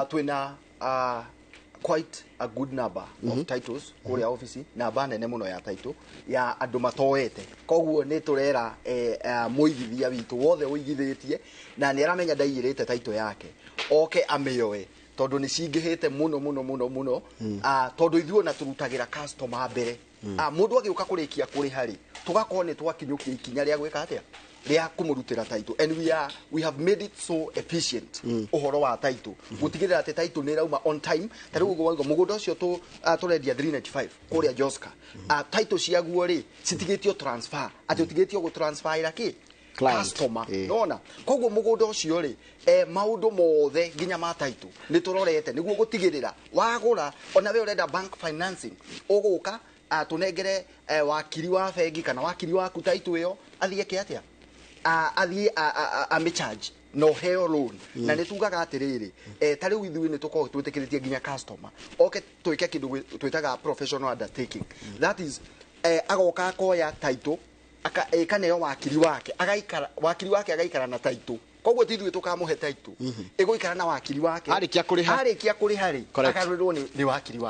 Twina quite a good number of titles kũrĩa ofici, namba nene mũno ya title ya andũ matoete. Koguo nĩ tũrera mũigithia witũ wothe ũigithĩtie na nĩ aramenya ndaiyĩrĩte title yake oke amĩoe, tondũ nĩ cingĩhĩte mũno mũno mũno mũno. Tondũ ithuĩ ona tũrutagĩra customer mbere. Mũndũ agĩũka kũrĩkia kũrĩha rĩ, tũgakorwo nĩ twakinyũkia ikinya rĩa gwĩka atĩa, rĩa kũmũrutĩra title. And we have made it so efficient ũhoro wa title, gũtigĩrĩra atĩ title nĩ ĩrauma on time. Ta rĩu ũguo wauga, mũgũnda ũcio tũrendia 395 kũrĩa Joska, title ciaguo rĩ, citigĩtio transfer, atĩ ũtigĩtio gũ transfer kĩ? Client. Customer. Nona koguo mũgũnda ũcio rĩ, maũndũ mothe nginya ma title nĩ tũrorete nĩguo gũtigĩrĩra wagũra, ona we ũrenda bank financing, ũgũka tũnengere wakiri wa bengi kana wakiri waku title ĩyo, athiĩ eke atĩa, athiĩ amĩcharge na ũheo loan. Na nĩ tugaga atĩrĩrĩ, ta rĩu ithuĩ nĩ tũkoragwo twĩtĩkĩrĩtie nginya customer oke twĩke kĩndũ twĩtaga professional undertaking. That is, agoka akoya title, ĩkaneo wakiri wake, agaikara wakiri wake agaikara na title. Koguo ti ithuĩ tũkamũhe title, ĩgũikara na wakiri wake. Arĩkia kũrĩha. Arĩkia kũrĩha rĩ, Correct. agarũrĩrwo nĩ wakiri wake.